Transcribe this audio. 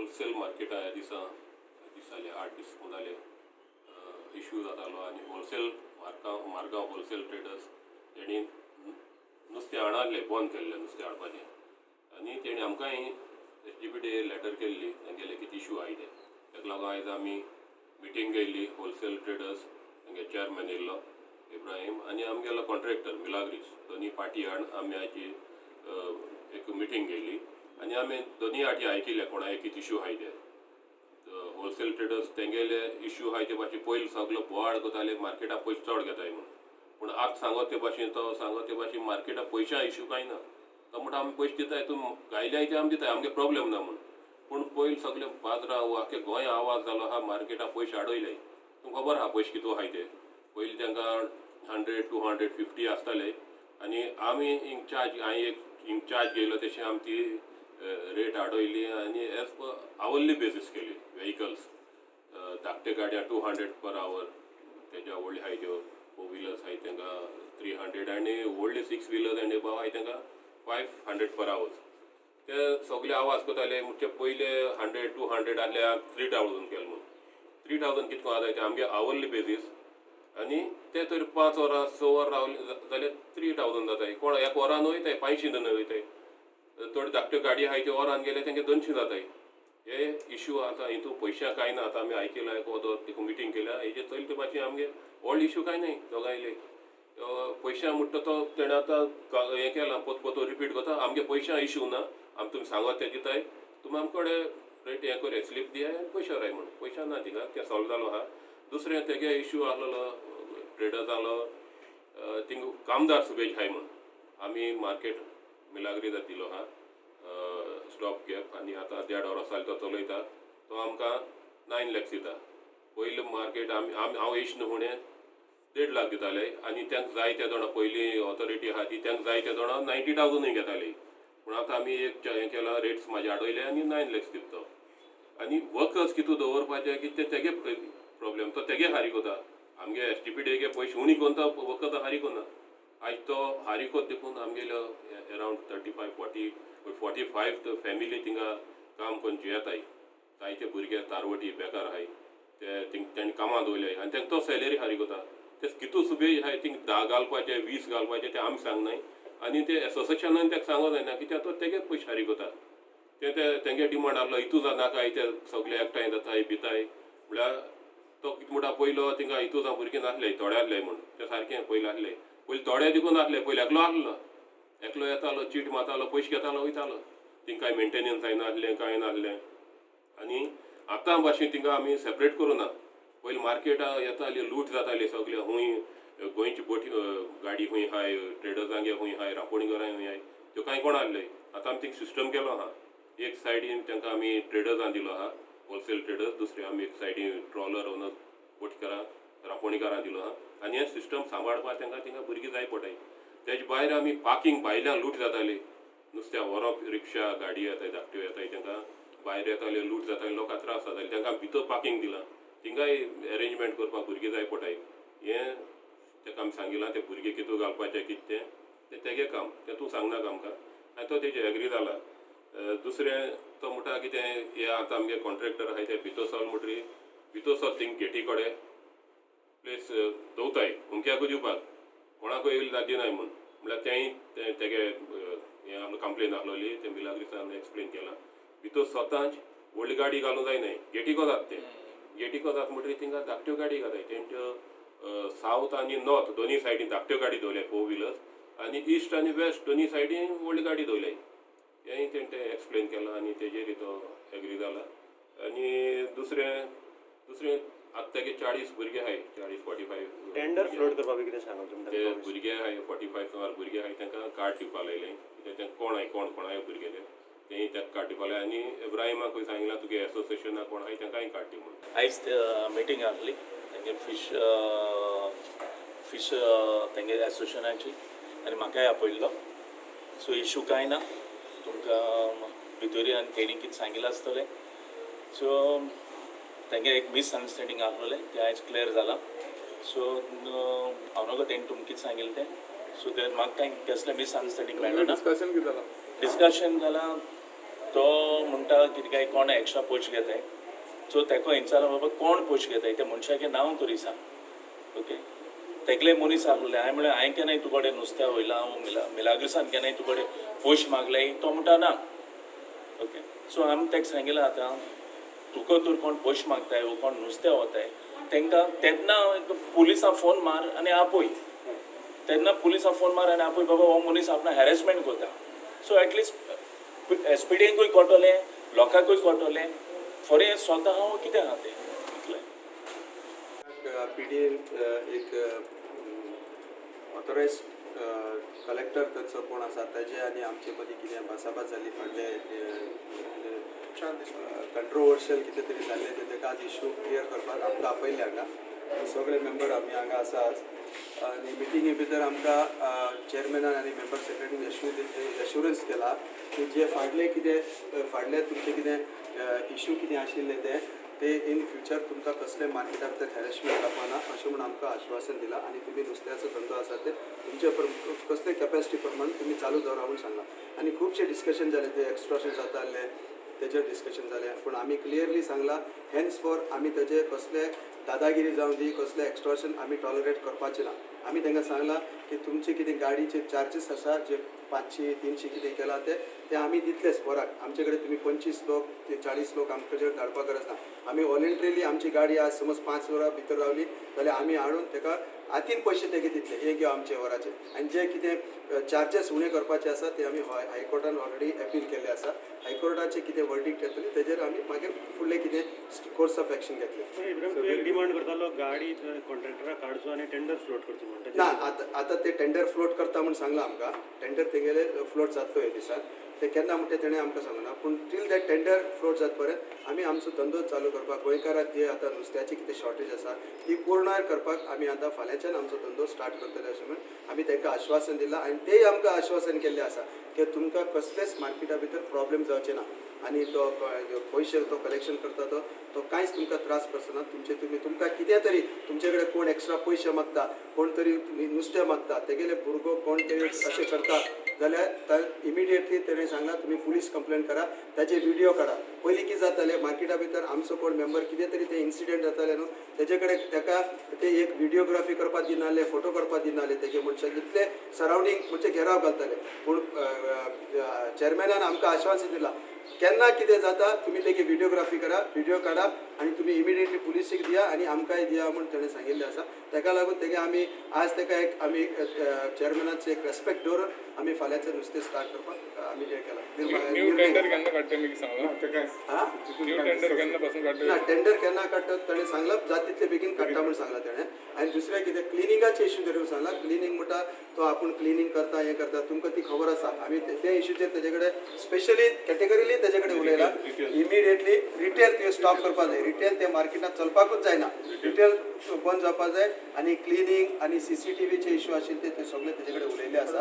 Wholesale मार्केटा ह्या दिसा दीस जाले, 8 दीस जाले इश्यू जातालो आनी होलसेल मार्गांव होलसेल ट्रेडर्स तेणी नुस्तें हाडनासलें, बंद केल्लें नुस्तें हाडपाचें. आनी तेणी आमकांय S D P D letter केल्ली तेंगेले कितें इश्यू आहाय ते. ताका लागून आयज आमी मिटींग घेयली होलसेल ट्रेडर्स, तेंगे चेअरमॅन येयल्लो इब्राहीम आनी आमगेलो कॉन्ट्रॅक्टर मिलाग्रीस, दोनी पार्टी हाडून आमी आयची एक मिटींग घेयली आनी आमी दोनी आटी आयकिल्ले कोणाय कितें इश्यू आहाय ते. होलसेल ट्रेडर्स तेंगेले इश्यू आहाय ते भाशेन पयलीं सगलो बोवाळ करताले मार्केटा पयशे चड घेताय म्हूण, पूण आतां सांगत ते भाशेन तो सांगत ते भाशेन मार्केटा पयशां इश्यू कांय ना. तो म्हणटा आमी पयशे दिताय, तूं गायल्याय ते आमी दिताय, आमगे प्रॉब्लेम ना म्हूण. पूण पयलीं सगळे बाजरां आख्खे गोंया आवाज जालो आहा मार्केटा पयशे आडयले. तुमकां खबर आहा पयशे कितू आहाय ते. पयलीं तांकां 100 250 आसताले आनी आमी इंचार्ज हांवें एक इंचार्ज घेयलो तशें आमी ती रेट आडयली आनी एज पर आवरली बेजीस केली. वेहिकल्स धाकटे गाडयां 200 पर आवर, तेज्या व्हडले आहाय त्यो 4 व्हिलर्स आहाय तांकां 300 आनी व्हडले 6 व्हिलर्स आनी एबाव आहाय तांकां 500 पर आवर. ते सगळे आवाज करताले म्हणजे पयले 100 200 आहले 3000 केले म्हूण. 3000 कितको जाता ते आमगे आवरली बेजीस आनी ते तर 5 वरां 6 वरां रावले जाल्यार 3000 जाताय. कोण एक वरान वयताय 500 दोन वयताय, थोड्यो धाकट्यो गाडी आहाय त्यो वरान गेले तेंगे 200 जाताय. हे इश्यू आतां हितून पयशां कांय ना. आतां आमी आयकिलां एक वोदोळ तिका मिटींग केल्या हेजेर चलता ते भाशेन आमगे व्हडलो इश्यू कांय न्हय दोगांयले. पयशां म्हणटा तो तेणें आतां हें केलां पोत पोतो रिपीट करता आमगे पयशां इश्यू ना, आमी तुमी सांगत ते दिताय, तुमी आमचे कडेन रेट हें करया स्लीप दियाय आनी पयशे व्हराय म्हूण. पयशां ना तिका, तें सॉल्व जालो आहा. दुसरें तेगे इश्यू आहलोलो ट्रेडर्सांलो थिंग कामदार सुबेज आहाय म्हूण आमी मार्केट मिलाग्रीजाक दिलो आहा स्टॉप गॅप आनी आतां 1.5 वरां जालें तो चलयता, तो आमकां 9 लॅक्स दिता. पयलीं मार्केट आमी हांव येश न्हू फुडें 1.5 लाख दिताले आनी तांकां जाय ते जाणां पयलीं ऑथॉरिटी आहा ती तांकां जाय ते जाणां 90,000 घेताली, पूण आतां आमी एक हें केलां रेट्स म्हाजे आडयले आनी 9 लॅक्स दिता तो. आनी वर्कर्स कितू दवरपाचे की ते तेगे प्रॉब्लेम, तो तेगे हारी कोता. आमगे एस डी पी डी पयशे उणी कोन्न तो वर्कर्स हारी कोन्ना. आयज तो हारी कोत देखून आमगेलो अरावंड 35 40 45 फॅमिली थिंगा काम करून जियेताय. जायते भुरगे तारवटी बेकार आहाय ते थिंग तेणी कामां दवरले आनी तांकां तो सॅलरी हारी कोता. ते कितू सुबेज आहाय थिंग 10 घालपाचे 20 घालपाचे ते आमी सांगनाय आनी ते एसोसिएशनान ताका सांगो जायना कित्याक तो तेगे पयशे हारी कोता. ते तेंगे डिमांड आहलो हितू जावं नाका, ते सगळे एकठांय जाताय भिताय म्हळ्यार तो कितें म्हणटा पयलो थिंगा हितू जावं भुरगे नासले थोडे आहले म्हूण ते सारकें पयलीं आहले, पयलीं थोडे देखून आहले, पयलीं एकलो आहलो, एकलो येतालो चीट मारतालो पयशे घेतालो वयतालो, थिंग कांय मेंटेनन्स जायना आहलें कांय नासलें. आनी आतां भाशेन थिंगा आमी सेपरेट करूं ना. पयलीं मार्केटा येताली लूट जाताली सगळे, खूंय गोंयची बोटी गाडी खूंय आहाय, ट्रेडर्सांगे खूंय आहाय, रांपोणीगरां खूंय आहाय, त्यो कांय कोण आहले. आतां आमी थिंग सिस्टम केलो आहा, एक सायडीन तांकां आमी ट्रेडर्सां दिलो आहा होलसेल ट्रेडर्स, दुसरे आमी एक सायडीन ट्रॉलर ओनर्स बोटकारां रांपोणीकारां दिलो आहा आनी हें सिस्टम सांबाळपाक तांकां थिंगा भुरगीं जाय पडटाय. तेजे भायर आमी पार्किंग भायल्यान लूट जाताली, नुस्त्या व्हरप रिक्षा गाडी येताय धाकट्यो येताय तांकां भायर येताले लूट जाताले, लोकांक त्रास जाताले, तांकां भितर पार्किंग दिलां, थिंगाय एरेंजमेंट करपाक भुरगीं जाय पडटाय. हें ताका आमी सांगिलां ते भुरगे कितू घालपाचें कितें तें तें तेगे काम, तें तूं सांगनाका आमकां आनी तो तेजे एग्री जाला. दुसरें तो म्हणटा कितें हें आतां आमगे कॉन्ट्रॅक्टर आहाय ते भितर सोल म्हणटरी भितर सोल थिंग गेटी कडेन प्लेस दवताय अमक्याकूय दिवपाक, कोणाकूय येयले दिनाय म्हूण, म्हळ्यार तेंय तेगे हें आमकां कंप्लेन आहलोली तें मिलाग्रिसान एक्सप्लेन केलां. भितर स्वताच व्हडली गाडी घालूंक जायनाय, गेटीको जाता तें, गेटीको जाता म्हणटरी थिंगा धाकट्यो गाडी घाताय तेंच्यो सावथ आनी नॉर्थ दोनी सायडीन धाकट्यो गाडी दवरल्याय 4 व्हिलर्स आनी इस्ट आनी वेस्ट दोनी सायडीन व्हडली गाडी दवरल्याय. हेंय तेणें तें एक्सप्लेन केलां आनी तेजेर तो एग्री जाला. आनी दुसरें दुसरें आतां तेगे 40 भुरगे आहाय, 40 45 टेंडर फ्लोट करपा बी कितें सांगा ते भुरगे आहाय 45 सुमार भुरगे आहाय तांकां कार्ड दिवपा लायलें कित्याक तांकां कोण आहाय कोण कोणाय भुरगे ते तेंय ताका कार्ड दिवपा लायलें आनी इब्राहिमाकूय सांगिलां तुगे एसोसिएशना कोण आहाय तांकांय कार्ड दी म्हूण. आयज मिटींग आहली तेंगे फिश फिश तेंगे एसोसिएशनाची आनी म्हाकाय आपयल्लो. सो इशू कांय ना, तुमकां भितोरी आनी तेणी कितें सांगिलां आसतलें. सो तेंगे एक मिसअंडरस्टँडींग आहलोलें तें आयज क्लियर जालां. सो हांव नको तेणी तुमकां कितें सांगिल्लें तें, सो तें म्हाका कांय कसलें मिसअंडरस्टँडींग मेळना. डिस्कशन कितें जालां? डिस्कशन जालां तो म्हणटा कितें काय कोण एक्स्ट्रा पयशे घेताय. सो तेका विचारलें बाबा कोण पयशे घेताय त्या मनशाचें नांव तरी सांग. ओके, तेगले मनीस आसले. हांवें म्हणलें हांवें केन्नाय तुजे कडेन नुस्त्या वयला, हांव मिलाग्रिसान केन्नाय तुजे कडेन पयशे मागले? तो म्हणटा ना. ओके, सो आमी ताका सांगिलां आतां तुका तर कोण पयशे मागताय वो कोण नुस्तें वताय तांकां तेन्ना पुलिसां फोन मार आनी आपय. तेन्ना पुलिसां फोन मार आनी आपय, बाबा हो मनीस आपणा हॅरेसमेंट करता. सो एटलिस्ट एसपीडींकूय कळटलें, लोकांकूय कळटलें फॉर स्वता हांव कितें आहा तें इतलें. पीडीएन एक ऑथोरायज कलेक्टर थंयचो कोण आसा ताजे आनी आमचे मदीं कितें भासाभास जाली, फाटले कंट्रोवर्शियल कितें तरी जाल्लें तें ताका आज इशू क्लियर करपाक आमकां आपयल्लें हांगा. सगळे मेंबर आमी हांगा आसा आज आनी मिटिंगे भितर आमकां चेअरमॅनान आनी मेंबर सेक्रेटरीन एश्युरन्स केला की जे फाटले कितें फाटले तुमचे कितें इशू कितें आशिल्ले ते ते इन फ्युचर तुमकां कसले मार्केटा भितर हॅरेसमेंट जावपा ना अशें म्हूण आमकां आश्वासन दिलां. आनी तुमी नुस्त्याचो धंदो आसा ते तुमचे कसले कॅपेसिटी प्रमाण तुमी चालू दवरा म्हूण सांगलां. आनी खुबशे डिस्कशन जाले, ते एक्स्ट्रोशन जाताले तेजेर डिस्कशन जालें, पूण आमी क्लियरली सांगलां हेन्स फॉर आमी तेजे कसले दादागिरी जावं दी कसले एक्स्ट्रोशन आमी टॉलरेट करपाचें ना. आमी तांकां सांगलां की तुमचे कितें गाडीचे चार्जीस आसा जे 500 300 कितें केलां ते ते आमी दितलेच वराक. आमचे कडेन तुमी 25 लोक ते 40 लोक आमचे कडेन धाडपाक गरज ना. आमी वॉलंटरीली आमची गाडी आज समज 5 वरां भितर रावली जाल्यार आमी हाडून ताका हातीन पयशे तेगे दितले एक ह्यो आमचे वराचे. आनी जे कितें चार्जेस उणे करपाचे आसा ते आमी हायकोर्टान ऑलरेडी अपील केल्ले आसा. हायकोर्टाचे कितें वर्डिक्ट येतले तेजेर आमी मागीर फुडले कितें कोर्स ऑफ एक्शन घेतले. डिमांड करतालो गाडी कॉन्ट्रॅक्टराक काडचो आनी टेंडर फ्लोट करचो म्हणटा ना, आतां आतां ते टेंडर फ्लोट करता म्हूण सांगलां आमकां. टेंडर तेगेले फ्लोट जातलो हे दिसान, ते केन्ना म्हणटा तेणें आमकां सांगना, पूण टील that tender float जात पर्यंत आमी आमचो धंदो चालू करपाक गोंयकाराक जे आतां नुस्त्याची कितें शॉर्टेज आसा ती पूर्ण करपाक आमी आतां फाल्यांच्यान आमचो धंदो स्टार्ट करतले अशें म्हूण आमी तांकां आश्वासन दिलां. आनी तेय आमकां आश्वासन केल्लें आसा की तुमकां कसलेच मार्केटा भितर प्रॉब्लेम जावचे ना आनी तो पयशे तो कलेक्शन करता तो तो कांयच तुमकां त्रास करचो ना. तुमचे तुमी तुमकां कितें तरी तुमचे कडेन कोण एक्स्ट्रा पयशे मागता, कोण तरी नुस्तें मागता, तेगेले भुरगो कोण तरी अशें करता जाल्यार इमिडिएटली तेणें सांगलां तुमी पुलीस कंप्लेन करा, ताजे व्हिडियो काडा. पयलीं कितें जातालें मार्केटा भितर आमचो कोण मेंबर कितें तरी ते इन्सिडंट जाताले न्हू तेजे कडेन ताका ते एक व्हिडियोग्राफी करपाक दिनासले, फोटो करपाक दिनासले, तेगे मनशाक इतले सरावंडींग म्हणजे घेराव घालताले. पूण चेअरमॅनान आमकां आश्वासन दिलां केन्ना कितें जाता तुमी तेगे व्हिडियोग्राफी करा, व्हिडियो काडा आनी तुमी इमिडिएटली पुलिसीक दिया आनी आमकांय दिया म्हूण तेणें सांगिल्लें आसा. ताका लागून तेगे आमी आज ताका एक आमी चेअरमॅनाचो एक रेस्पेक्ट दवरून आमी फाल्यांचें नुस्तें स्टार्ट करपाक आमी हें केलां. टेंडर केन्ना काडटा ना, टेंडर केन्ना काडटा ताणें सांगलां जाता तितले बेगीन काडटा म्हूण सांगलां तेणें. आनी दुसरें कितें क्लिनिंगाचे इशू धरून सांगलां. क्लिनींग म्हणटा तो आपूण क्लिनींग करता हें करता तुमकां ती खबर आसा. आमी ते इशूचेर तेजे कडेन स्पेशली कॅटेगरीली तेजे कडेन उलयला. इमिडिएटली रिटेल ते स्टॉप करपाक जाय, रिटेल ते मार्केटांत चलपाकूच जायना, रिटेल बंद जावपाक जाय. आनी क्लिनींग आनी CCTVचे इशू आशिल्ले ते सगळे तेजे कडेन उलयल्ले आसा.